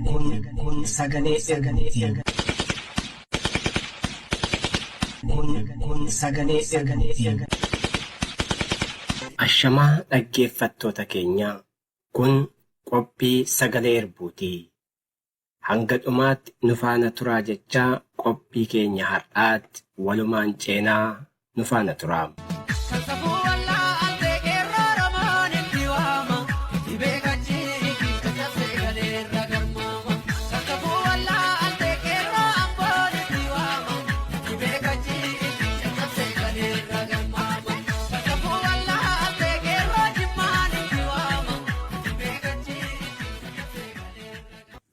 Kun sagalee erguuti. Kun sagalee erguuti. Ashamaa dhaggeeffattoota keenyaa, kun qophii sagalee erbuuti. Hanga dhumaatti nu faana turaa jechaa qophii keenya har'aatti walumaan ceenaa nu faana turaa.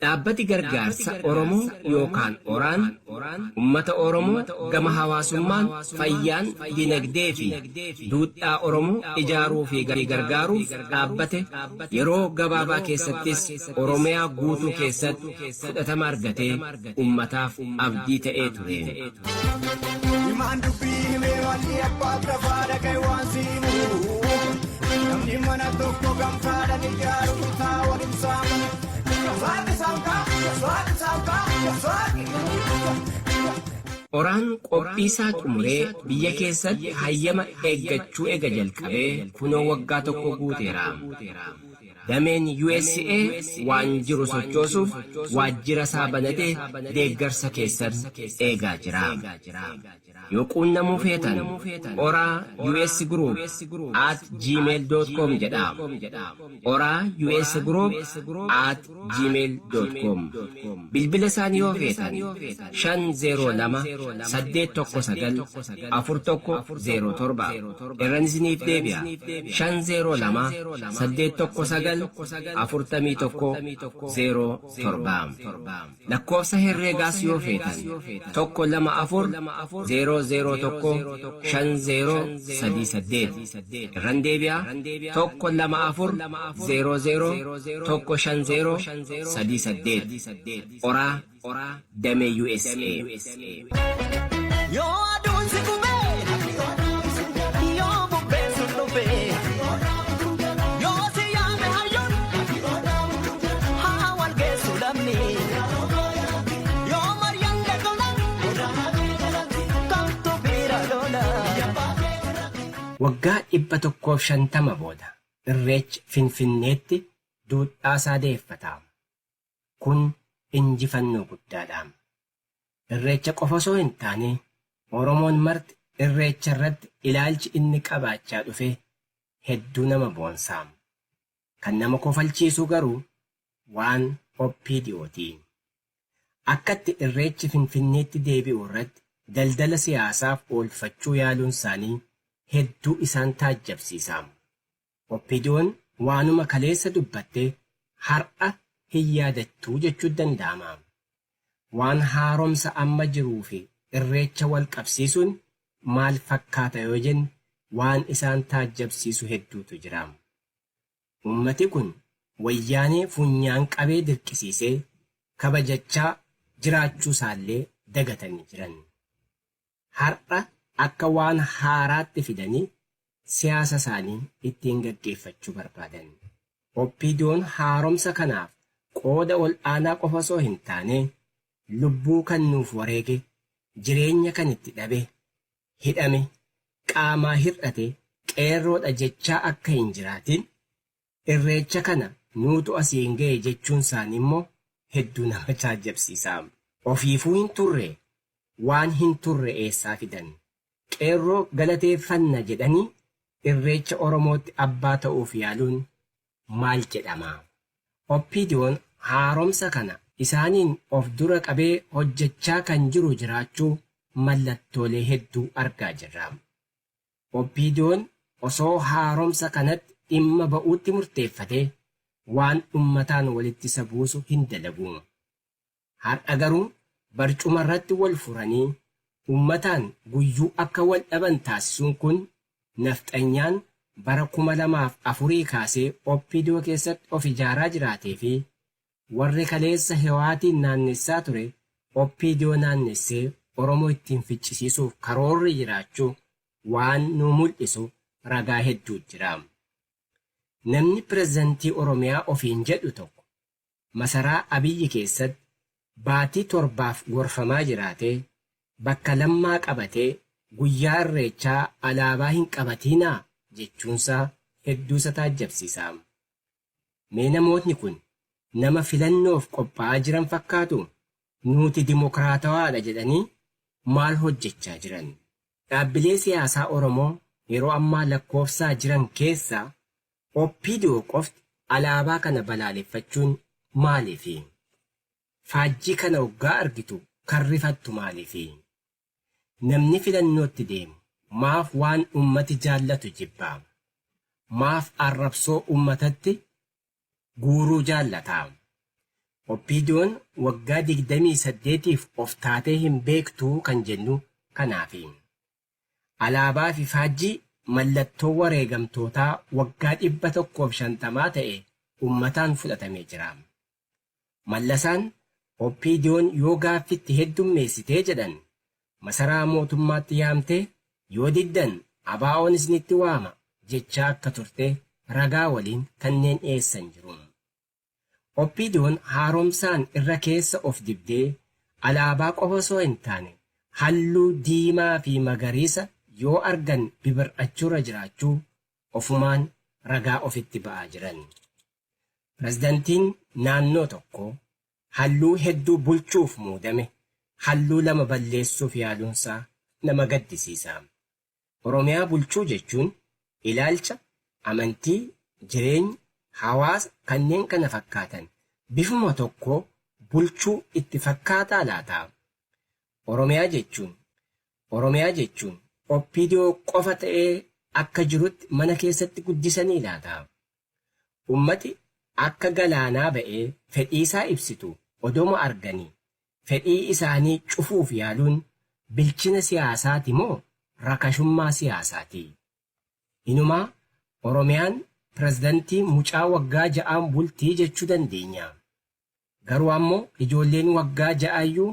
Dhaabbati gargaarsa Oromoo yookaan Oraan uummata Oromoo gama hawaasummaan, fayyaan, dinagdee fi duudhaa Oromoo ijaaruu fi gargaaruuf dhaabbate yeroo gabaabaa keessattis Oromiyaa guutuu keessatti fudhatama argatee uummataaf abdii ta'ee ture. Himaan dubbii himee walii abbaa lafaa dhaga'e waan siimu. Namni mana tokko gamtaadhaan ijaaru kutaa waliin saamu. Saaqi saamkaa, saaqi saamkaa, saaqi. Oraan qophii isaa xumuree biyya keessatti hayyama eeggachuu ega jalqabee kunoo waggaa tokko guuteera. Dameen USA waan jiru sochoosuuf waajjira isaa banatee deeggarsa keessan eegaa jira. Yoo quunnamuu feetan oraa US Group at gmail.com jedha. Oraa US Group at gmail.com. Bilbila isaanii yoo feetan 502 819 4107. Irran isiniif deebi'a. 502 819 4107. Lakkoofsa herreegaas yoo feetan 1 2 4 0 0 1 5 0 3 8. Irran deebi'a, 1 2 4 0 0 1 5 0 3 8. Oraa Damee USA. Yoo aduun si gubee, yoo bubbeen sun dhufee, yoo si yaame hayyoon, haa wal geessu lamni. Yoo maryaan dagalan, kamtu bira lola. Waggaa 150 booda Irreechi Finfinneetti duudhaasaa deeffata. Kun injifannoo guddaadha. Irreecha qofa osoo hin taane Oromoon marti Irreecha irratti ilaalchi inni qabaachaa dhufe hedduu nama boonsa. Kan nama kofalchiisu garuu waan OPDOti. Akkatti Irreechi Finfinneetti deebi'u irratti daldala siyaasaaf oolfachuu yaaluun isaanii hedduu isaan taajjabsiisa. OPDOn waanuma kaleessa dubbatte har'a hin yaadattuu jechuun danda'ama. Waan haaromsa amma jiruu fi Irreecha wal qabsiisuun maal fakkaata yoo jenne waan isaan taajjabsiisu hedduutu jira. Ummati kun wayyaanee funyaan qabee dirqisiisee kabajachaa jiraachuu isaallee dagatanii jiran. Har'a akka waan haaraatti fidanii siyaasa isaanii ittiin gaggeeffachuu barbaadan. OPDOn haaromsa kanaaf qooda ol aanaa qofa osoo hin taane lubbuu kan nuuf wareege, jireenya kan itti dhabe, hidhame, qaamaa hir'ate qeerroodha jechaa akka hin jiraatin Irreecha kana nuutu asiin ga'e jechuun isaanii immoo hedduu nama taajjabsiisa. Ofiifuu hin turre, waan hin turre eessaa fidan? Qeerroo galateeffanna jedhanii Irreecha Oromootti abbaa ta'uuf yaaluun maal jedhama? OPDOn haaromsa kana isaaniin of dura qabee hojjechaa kan jiru jiraachuu mallattoolee hedduu argaa jirra. OPDOn osoo haaromsa kanatti dhimma ba'uutti murteeffatee waan ummataan walitti isa buusu hin dalagu. Har'a garuu barcuma irratti wal furanii ummataan guyyuu akka wal dhaban taasisuun kun nafxanyaan bara 2004 kaasee OPDO keessatti of ijaaraa jiraatee fi warri kaleessa Hewaatiin naannessaa ture OPDO naannessee Oromoo ittiin ficcisiisuuf karoorri jiraachuu waan nuu mul'isu ragaa hedduu jira. Namni pirezidantii Oromiyaa ofiin jedhu tokko masaraa Abiyyi keessatti baatii 7f gorfamaa jiraatee bakka Lammaa qabatee guyyaa Irreechaa alaabaa hin qabatiinaa jechuunsaa hedduu isa taajjabsiisa. Mee namootni kun nama filannoof qophaa'aa jiran fakkaatu? Nuti dimokiraatawaadha jedhanii maal hojjechaa jiran? Dhaabbilee siyaasaa Oromoo yeroo ammaa lakkoofsaa jiran keessaa OPDO qofti alaabaa kana balaaleffachuun maaliifi? Faajjii kana oggaa argitu kan rifattu maaliifi? Namni filannootti deemu maaf waan ummati jaallatu jibba? Maaf arrabsoo ummatatti guuruu jaallata? OPDOn waggaa 28f of taatee hin beektu kan jennu kanaafi. Alaabaa fi faajjii mallattoo wareegamtootaa waggaa 150 ta'e ummataan fudhatamee jira. Mallasaan OPDOn yoo gaaffi itti heddummeessitee jedhan masaraa mootummaatti yaamtee yoo diddan ABOn isinitti waama jechaa akka turte ragaa waliin kanneen dhiyeessan jiru. OPDOn haaromsaan irra keessa of dibdee alaabaa qofa osoo hin taane halluu diimaa fi magariisa yoo argan bibir'achuurra jiraachuu ofumaan ragaa ofitti ba'aa jiran. Pirezidantiin naannoo tokkoo halluu hedduu bulchuuf muudame halluu lama balleessuuf yaaluunsaa nama gaddisiisa. Oromiyaa bulchuu jechuun ilaalcha, amantii, jireenya, hawaasa kanneen kana fakkaatan bifuma tokkoo bulchuu itti fakkaataa laata? Oromiyaa jechuun Oromiyaa jechuun OPDO qofa ta'ee akka jirutti mana keessatti guddisanii laata? Ummati akka galaanaa ba'ee fedhiisaa ibsitu odoma arganii fedhii isaanii cufuuf yaaluun bilchina siyaasaati moo rakashummaa siyaasaati? Inumaa Oromiyaan pirezidantii mucaa waggaa ja'aan bulti jechuu dandeenya. Garuu ammoo ijoolleen waggaa ja'aayyuu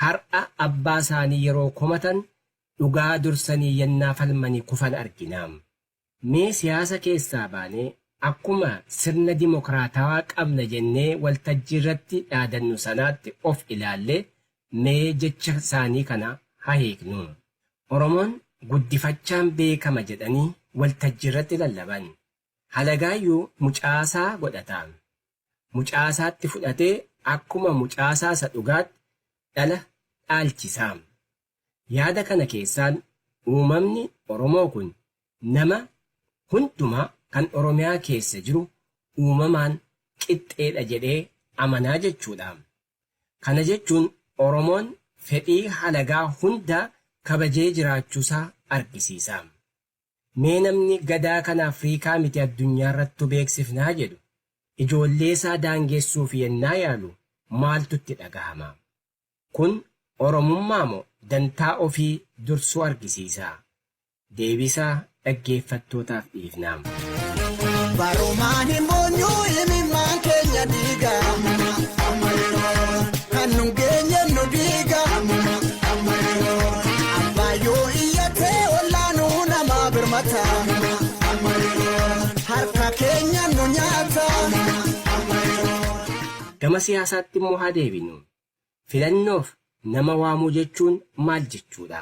har'a abbaa isaanii yeroo komatan dhugaa dursanii yennaa falmanii kufan argina. Mee siyaasa keessaa baanee akkuma sirna dimokiraatawaa qabna jennee waltajjiirratti dhaadannu sanaatti of ilaallee mee jecha isaanii kana haa hiiknu. Oromoon guddifachaan beekama jedhanii waltajjiirratti lallaban. Halagaayyuu mucaasaa godhata. Mucaasaatti fudhatee akkuma mucaasaa isa dhugaatti dhala dhaalchisa. Yaada kana keessaan uumamni Oromoo kun nama hundumaa kan Oromiyaa keessa jiru uumamaan qixxeedha jedhee amanaa jechuudha. Kana jechuun Oromoon fedhii halagaa hundaa kabajee jiraachuusaa argisiisa. Mee namni Gadaa kana Afriikaa miti addunyaarrattuu beeksifnaa jedhu ijoolleesaa daangessuuf yennaa yaalu maaltu itti dhagahama? Kun Oromummaa moo dantaa ofii dursuu argisiisa? Deebiisaa dhaggeeffattootaaf dhiifna. Barumaan hin boonyuu imimmaan keenya dhiiga. Kan nun geenye nu diiga. Abbaa yoo iyyatee ollaanuu nama birmata. Harka keenya nu nyaata. Gama siyaasaatti immoo haa deebinu. Filannoof nama waamuu jechuun maal jechuudha?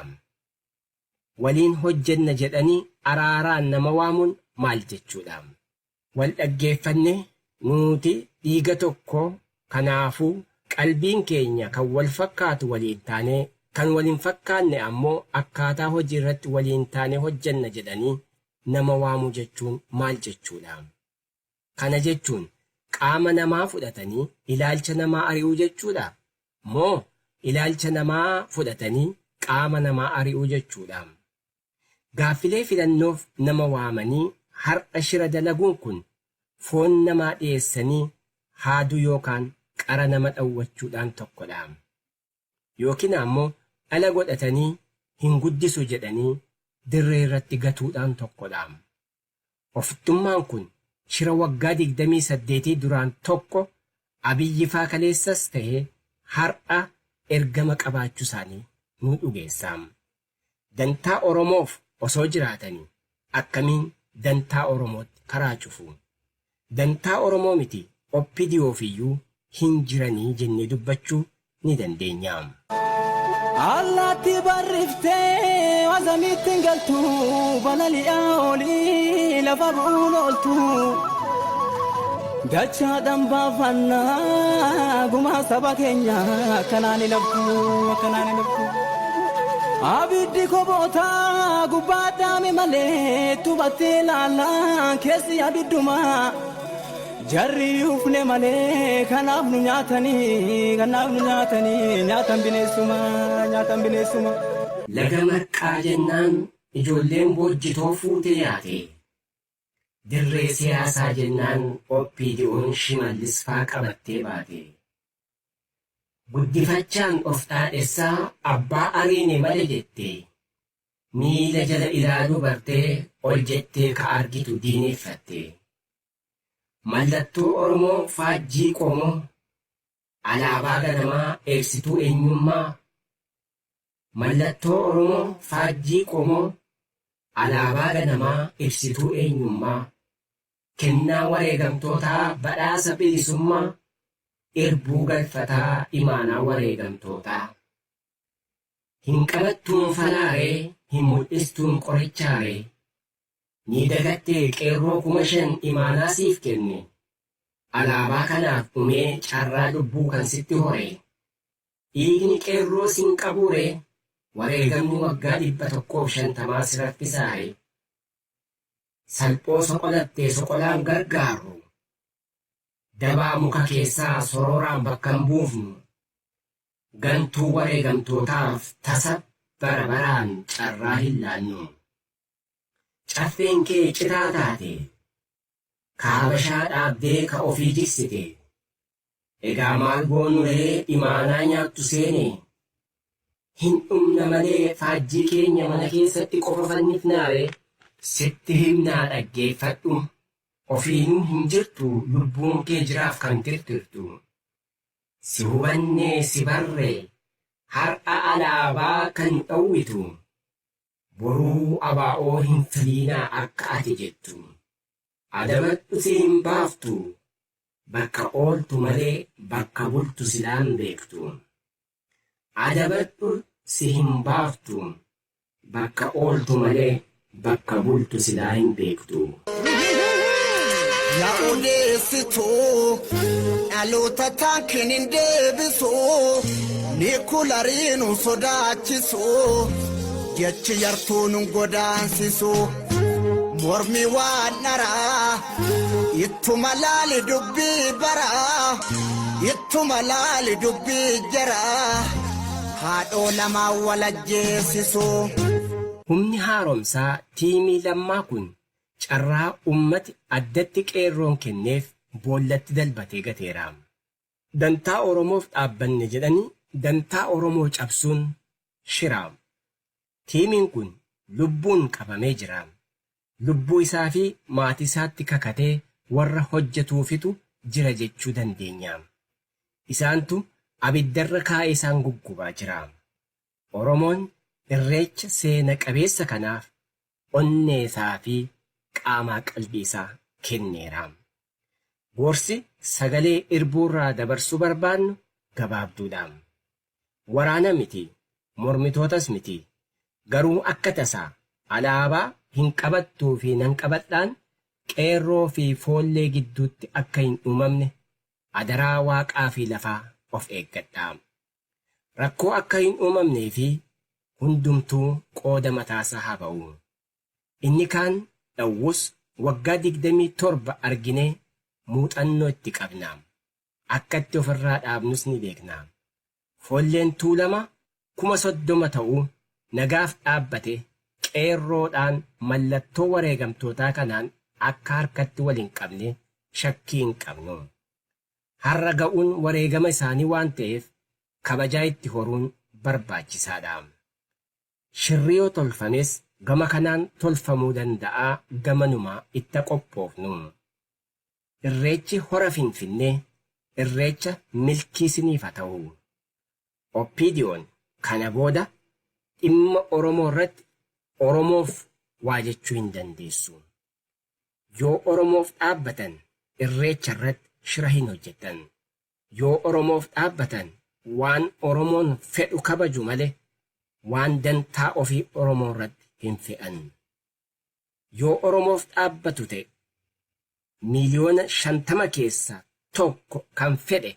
Waliin hojjenna jedhanii araaraan nama waamuun maal jechuudha? Wal dhaggeeffannee nuti dhiiga tokko kanaafuu qalbiin keenya kan wal fakkaatu waliin taanee kan wal hin fakkaanne ammoo akkaataa hojii irratti waliin taanee hojjenna jedhanii nama waamuu jechuun maal jechuudha? Kana jechuun qaama namaa fudhatanii ilaalcha namaa ari'uu jechuudhaa? Moo ilaalcha namaa fudhatanii qaama namaa ari'uu jechuudha? Gaaffilee filannoof nama waamanii har'a shira dalaguun kun foon namaa dhiyeessanii haaduu yookaan qara nama dhawwachuudhaan tokkodha. Yookiin ammoo dhala godhatanii hin guddisu jedhanii dirreerratti gatuudhaan tokkodha. Ofittummaan kun shira waggaa 28 duraan tokko Abiyyifaa kaleessas ta'e har'a ergama qabaachuusaanii nuu dhugeessa. Dantaa Oromoof osoo jiraatanii akkamiin dantaa Oromootti karaa cufu? Dantaa Oromoo miti OPDOf iyyuu hin jiranii jennee dubbachuu ni dandeenya. Allaatti barriftee wazamiitti hin galtu balali'aa olii lafa bu'uun ooltu. Dachaadhaan baafannaa gumaa saba keenya akkanaan hin haftu akkanaan hin haftu. Abiddi koboota gubbaa dhaame malee tubattee ilaalaa keessi abidduma. Jarri ufne malee kanaaf nu nyaatanii kanaaf nu nyaatanii nyaatan bineensuma nyaatan bineensuma. Laga marqaa jennaan ijoolleen boojjitoo fuute yaate. Dirree siyaasaa jennaan OPDO'n Shimallis faa qabattee baate. Guddifachaan of dhaadhessaa abbaa ariine male jette. Miila jala ilaaluu bartee ol jettee ka argitu diineeffatte. Mallattoo Oromoo faajjii qomoo, alaabaa ganamaa eegsituu eenyummaa. Mallattoo Oromoo faajjii qomoo, alaabaa ganamaa ibsituu eenyummaa. Kennaa wareegamtootaa badhaasa bilisummaa, irbuu galfataa imaanaa wareegamtootaa. Hin qabattuun falaaree, hin mul'istuun qorichaaree. Ni dagattee qeerroo 5000 imaanaa siif kenne. Alaabaa kanaaf dhumee carraa lubbuu kan sitti hore. Dhiigni qeerroo sin qabuuree, wareegamni waggaa 150 si raffisaaree. Salphoo soqolattee soqolaan gargaarru. Dabaa muka keessaa sorooraan bakka hin buufnu. Gantuu wareegamtootaaf tasa bara baraan carraa hin laannu. Caffeen kee citaa taate. Ka Habashaa dhaabdee ka ofii jigsite. Egaa maal goonuree imaanaa nyaattu seene? Hin dhumna malee faajjii keenya mana keessatti qofa fannifnaaree? Sitti himnaa dhaggeeffadhu. Ofiinuu hin jirtu lubbuun kee jiraaf kan tirtirtu. Si hubannee si barre har'a alaabaa kan dhowwitu. Boruu abaa'oo hin filiinaa akka ati jettu. Adabadhu si hin baaftu. Bakka ooltu malee bakka bultu silaan beektu. Adabadhu si hin baaftu. Bakka ooltu malee bakka bultu silaa hin beektu. Yaa odeessituu dhaloota taankiin hin deebisu niikulariin nun sodaachisu jechi yartuu nun godaansisu mormi waan dharaa ittuma laali dubbii baraa ittuma laali dubbii jaraa haadhoo lamaan wal ajjeesisu. Humni haaromsaa tiimii Lammaa kun carraa ummati addatti qeerroon kenneef boollatti dalbatee gateera. Dantaa Oromoof dhaabbanne jedhanii dantaa Oromoo cabsuun shira. Tiimiin kun lubbuun qabamee jira. Lubbuu isaa fi maatiisaatti kakatee warra hojjetuufitu jira jechuu dandeenya. Isaantu abiddarra kaa'ee isaan guggubaa jira. Oromoon Irreecha seena qabeessa kanaaf onneesaa fi qaamaa qalbiisaa kenneera. Gorsi sagalee irbuurraa dabarsuu barbaannu gabaabduudha. Waraana miti, mormitootas miti, garuu akka tasaa alaabaa hin qabattuu fi nan qabadhaan qeerroo fi foollee gidduutti akka hin uumamne adaraa waaqaa fi lafaa of eeggadhaa. Rakkoo akka hin uumamnee fi hundumtuu qooda mataasaa haa ba'u. Inni kaan dhawwus waggaa 27 arginee muuxannoo itti qabna. Akkatti ofirraa dhaabnus ni beekna. Foolleen Tuulama 30,000 ta'u nagaaf dhaabbate qeerroodhaan mallattoo wareegamtootaa kanaan akka harkatti wal hin qabne shakkii hin qabnu. Har'a ga'uun wareegama isaanii waan ta'eef kabajaa itti horuun barbaachisaadha. Shirri yoo tolfames gama kanaan tolfamuu danda'aa gamanumaa itta qophoofnu. Irreechi Hora Finfinnee Irreecha milkii siniif ha ta'u. OPDOn kana booda dhimma Oromoo irratti Oromoof waa jechuu hin dandeessu. Yoo Oromoof dhaabbatan Irreecha irratti shira hin hojjetan. Yoo Oromoof dhaabbatan waan Oromoon fedhu kabaju malee waan dantaa ofii Oromoo irratti hin fe'an. Yoo Oromoof dhaabbatu ta'e 50,000,000 keessaa tokko kan fedhe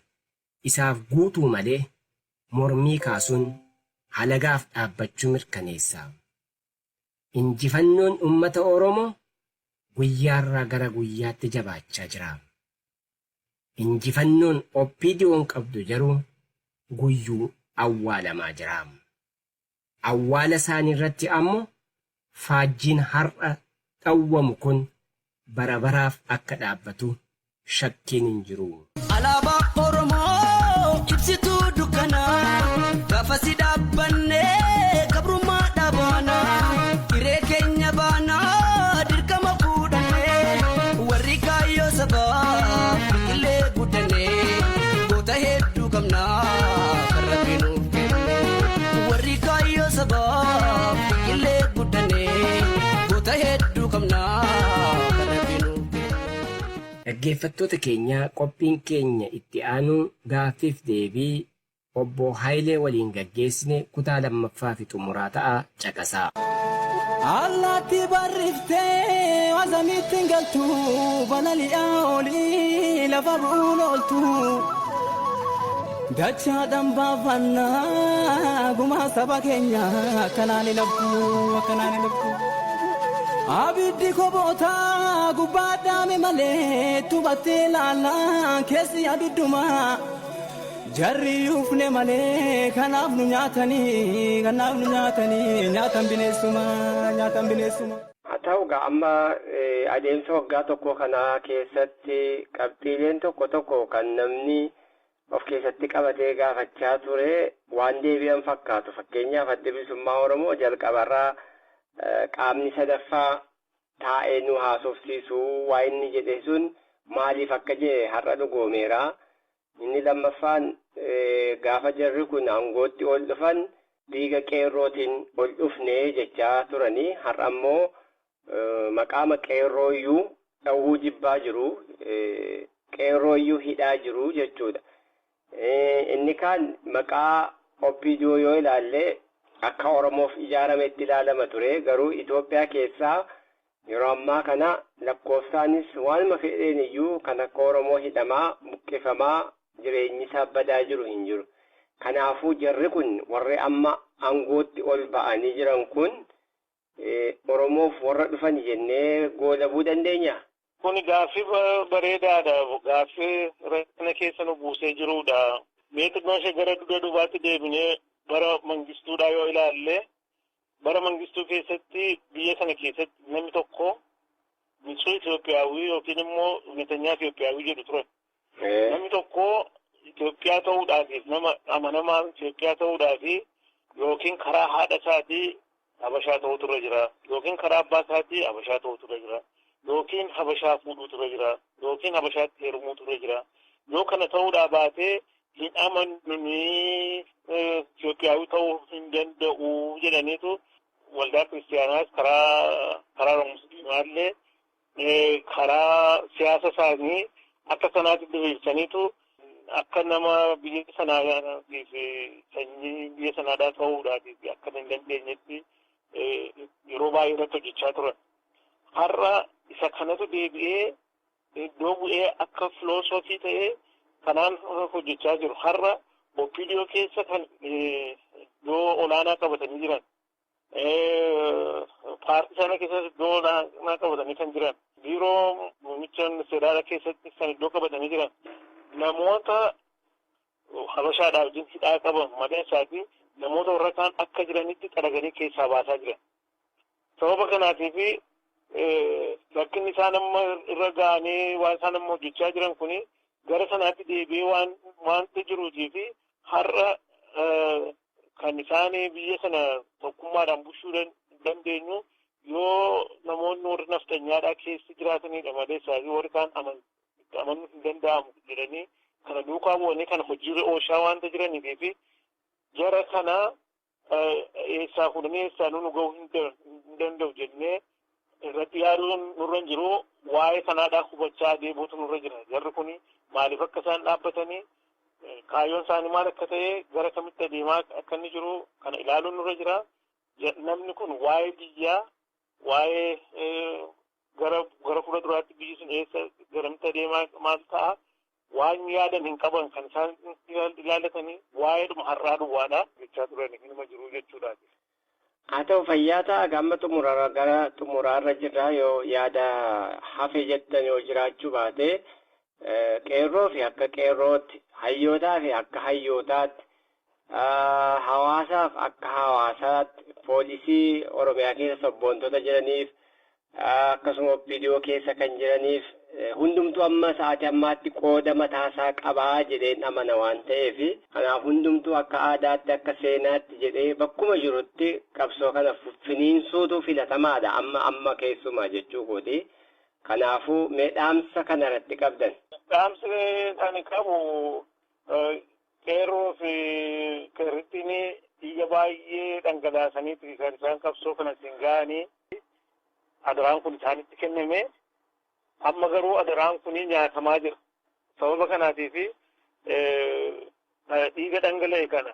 isaaf guutuu malee mormii kaasuun halagaaf dhaabbachuu mirkaneessa. Injifannoon uummata Oromoo guyyaarraa gara guyyaatti jabaachaa jira. Injifannoon OPDOn qabdu jaruu guyyuu awwaalamaa jira. Awwaala isaanii irratti ammoo faajjiin har'a dhawwamu kun bara baraaf akka dhaabbatu shakkiin hin jiru. Alaabaa Oromoo ibsituu dukkanaa, gaafa si dhaabbannee gabrummaa dhaabaana, hiree keenya baanaa dirqama fuudhannee, warri kaayyoo sabaa biqilee guddannee, goota hedduu qabnaa kan Rabbi nuuf kenne. Warri kaayyoo sabaa biqilee guddannee, goota hedduu qabnaa kan Rabbi nuuf kenne. Dhaggeeffattoota keenya, qophiin keenya itti aanu gaaffiif deebii obbo Hayilee waliin gaggeessine kutaa lammaffaa fi xumuraa ta'a, caqasaa. Allaatti barriftee wasamitti hin galtu, balali'aa olii lafa bu'uun ooltu. Dachaadhaan baafannaa gumaa saba keenya, akkanaan hin haftu, akkanaan hin haftu. Abiddi koboota gubbaa dhaame malee tubattee ilaalaa keessi abidduma. Jarri ufne malee kanaaf nu nyaatanii, kanaaf nu nyaatanii, nyaatan bineensuma, nyaatan bineensuma. Haa ta'u egaa, amma adeemsa waggaa tokko kanaa keessatti qabxiileen tokko tokko kan namni of keessatti qabatee gaafachaa ture waan deebi'an fakkaatu. Fakkeenyaaf, Adda Bilisummaa Oromoo jalqabarraa qaamni sadaffaa taa'ee nu haasofsiisu waa inni jedhe sun maaliif akka jedhe har'a dhugoomeera. Inni lammaffaan, gaafa jarri kun aangootti ol dhufan dhiiga qeerrootiin ol dhufne jechaa turanii, har'a immoo maqaama qeerrooyyuu dhawwuu jibbaa jiru, qeerrooyyuu hidhaa jiru jechuudha. Inni kaan maqaa OPDO yoo ilaalle akka Oromoof ijaarametti ilaalama ture, garuu Itoophiyaa keessaa yeroo ammaa kana lakkoofsaanis waanuma fedheen iyyuu kan akka Oromoo hidhamaa, buqqifamaa, jireenyi isaa badaa jiru hin jiru. Kanaafuu jarri kun, warri amma aangootti ol ba'anii jiran kun, Oromoof warra dhufan jennee goolabuu dandeenya? Kun gaaffii bareedaadha. Gaaffii rakkina keessa nu buusee jirudha. Mee xinnoo ishee gara dugda duubaatti deebinee bara Mangistuudhaa yoo ilaalle, bara Mangistuu keessatti biyya sana keessatti namni tokko ንጹህ Itoophiyaawii yookiin immoo እውነተኛ Itoophiyaawii jedhu turan. Namni tokko Itoophiyaa ta'uudhaaf, nama amanamaa Itoophiyaa ta'uudhaaf, yookiin karaa haadha isaatii Habashaa ta'uutu irra jira, yookiin karaa abbaa isaatii Habashaa ta'uutu irra jira, yookiin Habashaa fuudhuutu irra jira, yookiin Habashaatti heerumuutu irra jira. Yoo kana ta'uudhaa baatee hin amannu, Itoophiyaawii ta'uu hin danda'u jedhaniitu waldaa kiristiyaanaas karaa musliimaallee karaa siyaasa isaanii akka sanaatti diriirsaniitu akka nama biyya sanaatiif sanyii biyya sanaadhaa ta'uudhaatiif akka hin dandeenyetti yeroo baay'ee irratti hojjechaa turan. Har'a isa kanatu deebi'ee iddoo bu'ee akka filoosofii ta'ee kanaan hojjechaa jiru. Har'a OPDO keessa kan iddoo olaanaa qabatanii jiran, paartii sana keessatti iddoo olaanaa qabatanii kan jiran, biiroo muummicha ministeeraa keessatti kan iddoo qabatanii jiran namoota Habashaadhaa wajjin hidhaa qaban malee isaatii namoota warra kaan akka jiranitti xaraganii keessaa baasaa jiran. Sababa kanaatiif rakkinni isaan amma irra ga'anii waan isaan amma hojjechaa jiran kuni gara sanaatti deebi'ee waan wanta jiruutii fi har'a kan isaan biyya sana tokkummaadhaan bulchuu dandeenyu yoo namoonni warri nafxanyaadhaa keessa jiraatanidha malee isaatii warri kaan amanuu hin danda'amu jedhanii kana duukaa bu'anii kana hojiirra oolchaa waanta jiraniif, fi jara kana eessaa fuudhanii eessaa nu ga'uu hin danda'u jennee irratti yaaduun nurra hin jiru. Waa'ee kanaadhaa hubachaa deemuutu nurra jira. Jarri kun maaliif akka isaan dhaabbatanii Kaayyoon isaanii maal akka ta'e, gara kamitti adeemaa akka inni jiru kana ilaaluun nurra jira. Namni kun waa'ee biyyaa, waa'ee gara fuula duraatti biyyi sun eessa garamitti adeemaa maal ta'a waan yaadan hin qaban, kan isaan ilaallatanii waa'eedhuma har'aa duwwaadha jechaa turan inuma jiru jechuudhaati. Haa ta'u, fayyaa ta'a. Gama xumurarra, gara xumuraarra jirra. Yoo yaada hafe jettan yoo jiraachuu baate, qeerroo fi akka qeerrootti, hayyootaa fi akka hayyootaatti, hawaasaaf akka hawaasaatti, poolisii Oromiyaa keessa sabboontota jiraniif, akkasuma OPDO keessa kan jiraniif, hundumtuu amma sa'aatii ammaatti qooda mataasaa qabaa jedheen amana waan ta'eef, kanaaf hundumtuu akka aadaatti, akka seenaatti jedhee bakkuma jirutti qabsoo kana finiinsuutu filatamaadha amma amma keessumaa jechuu kooti. Kanaafuu mee dhaamsa kana irratti qabdan. Dhaamsi ani qabu, qeerroo fi qeerrittiin dhiiga baay'ee dhangalaasaniiti kan isaan qabsoo kana siin ga'anii. Adaraan kun isaanitti kenname. Amma garuu adaraan kun nyaatamaa jira. Sababa kanaatiif dhiiga dhangala'e kana,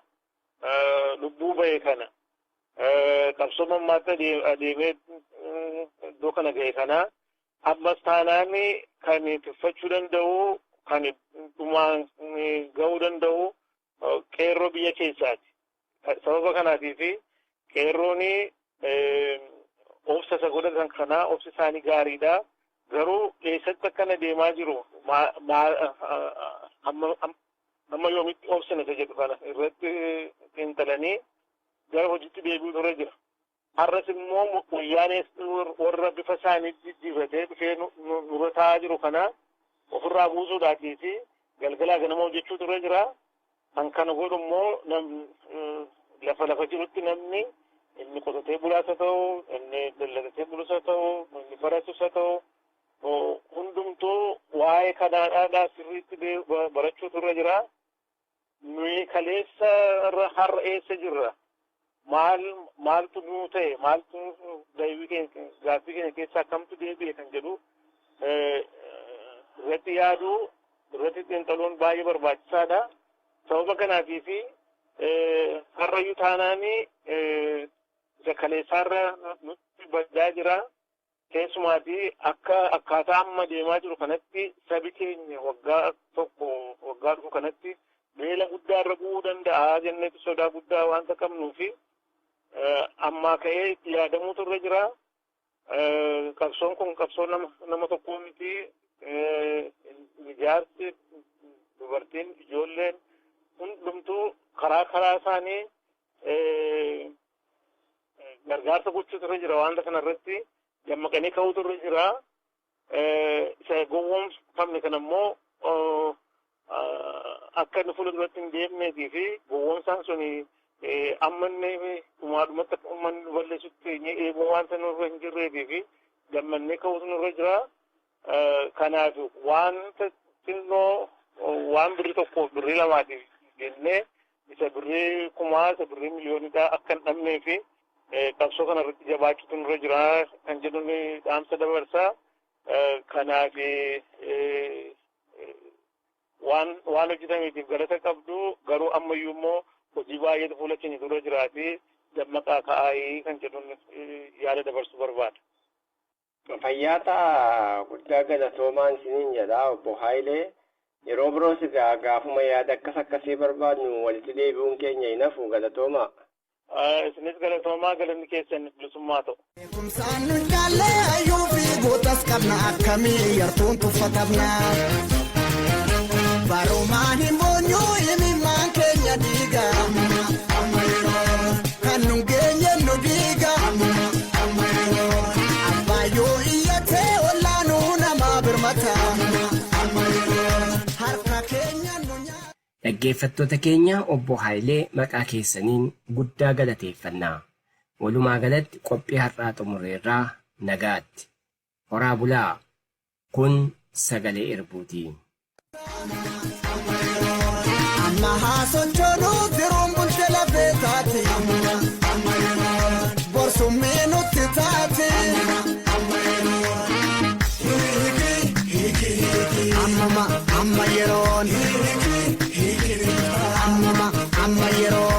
lubbuu ba'e kana, qabsoo mammaatti adeemee iddoo kana ga'e kana ammas taanaan kan tuffachuu danda'u, kan dhumaan ga'uu danda'u qeerroo biyya keessaati. Sababa kanaatiif qeerroon obsa isa godhatan kanaa, obsi isaanii gaariidha. Garuu eessatti akkana deemaa jiru, amma yoomitti obsina isa jedhu kana irratti xiinxalanii gara hojiitti deebi'utu irra jira. Har'as immoo wayyaanee warra bifa isaanii jijjiirratee dhufee nurra taa'aa jiru kana ofirraa buusuudhaatii fi galgalaa ganama hojjechuutu irra jira. Kan kana godhu immoo lafa jirutti namni inni qotatee bulaas haa ta'u, inni dallalatee bulus haa ta'u, inni baratus haa ta'u, hundumtuu waa'ee kanaadhaa sirriitti barachuutu irra jira. Nuyi kaleessa irra har'a eessa jirra? Maal maaltu nuu ta'e? Maaltu deebii keenya, gaaffii keenya keessaa akkamtu deebi'e kan jedhu irratti yaaduu, irratti xiinxaluun baay'ee barbaachisaadha. Sababa kanaatiif har'ayyuu taanaanii isa kaleessaarra nutti badaa jira. Keessumaatii akka akkaataa amma deemaa jiru kanatti sabi keenya waggaa tokko, waggaa dhufu kanatti beela guddaa irra bu'uu danda'a jenneetu sodaa guddaa waanta qabnuufi ammaa ka'ee itti yaadamuutu irra jira. Qabsoon kun qabsoo nama tokkoo miti. Ijaarsi, dubartiin, ijoolleen hundumtuu karaa karaa isaanii gargaarsa gochuutu irra jira. Wanta kana irratti dammaqanii ka'uutu irra jira. Isa gowwoomfamne kana immoo akka inni fuula duratti hin deemneetii fi gowwoomsaan suni amma inni dhumaadhumatti akka uummanni nu balleessutti eeguu wanta nurra hin jirreetii fi dammannee ka'uutu nurra jira. Kanaaf wanta xinnoo, waan birrii 1f birrii 2tiif jennee isa birrii kumaa, isa birrii miliyoonidhaa akka hin dhabnee fi qabsoo kana irratti jabaachuutu nurra jira kan jedhuun dhaamsa dabarsaa. Kanaaf waan hojjetameetiif galata qabdu, garuu ammayyuu immoo hojii baay'eetu fuula keenya dura jiraati, dammaqaa ka'aayii kan jedhuun yaada dabarsuu barbaada. Fayyaa ta'a, guddaa galatoomaan isiniin jedha obbo Haayilee. Yeroo biroos egaa gaafuma yaada akkas akkasii barbaadnu walitti deebi'uun keenya hin hafu, galatoomaa. Isinis galatoomaa, galanni keessan bilisummaa ta'u. Beekumsaan nu jaallee, hayyuu fi gootas qabna, akkamii yartuun tuffatamna. Barumaan hin boonyuu, himimmaan keenya dhiiga. Kan nu geenye nu diiga. Abbaayoo iyyatee olaanuu namaa birmata. Harka keenya nu nyaata. Dhaggeeffattoota keenya, obbo Haayilee maqaa keessaniin guddaa galateeffannaa. Walumaa galatti qophii har'aa xumurreerraa, nagaatti. Horaa bulaa. Kun Sagalee Irbuuti. Amma haa sochoonuu, tiruun bulte lafee taati. Borsummii nutti taati. Ammuma amma yeroon. Amma amma yeroo.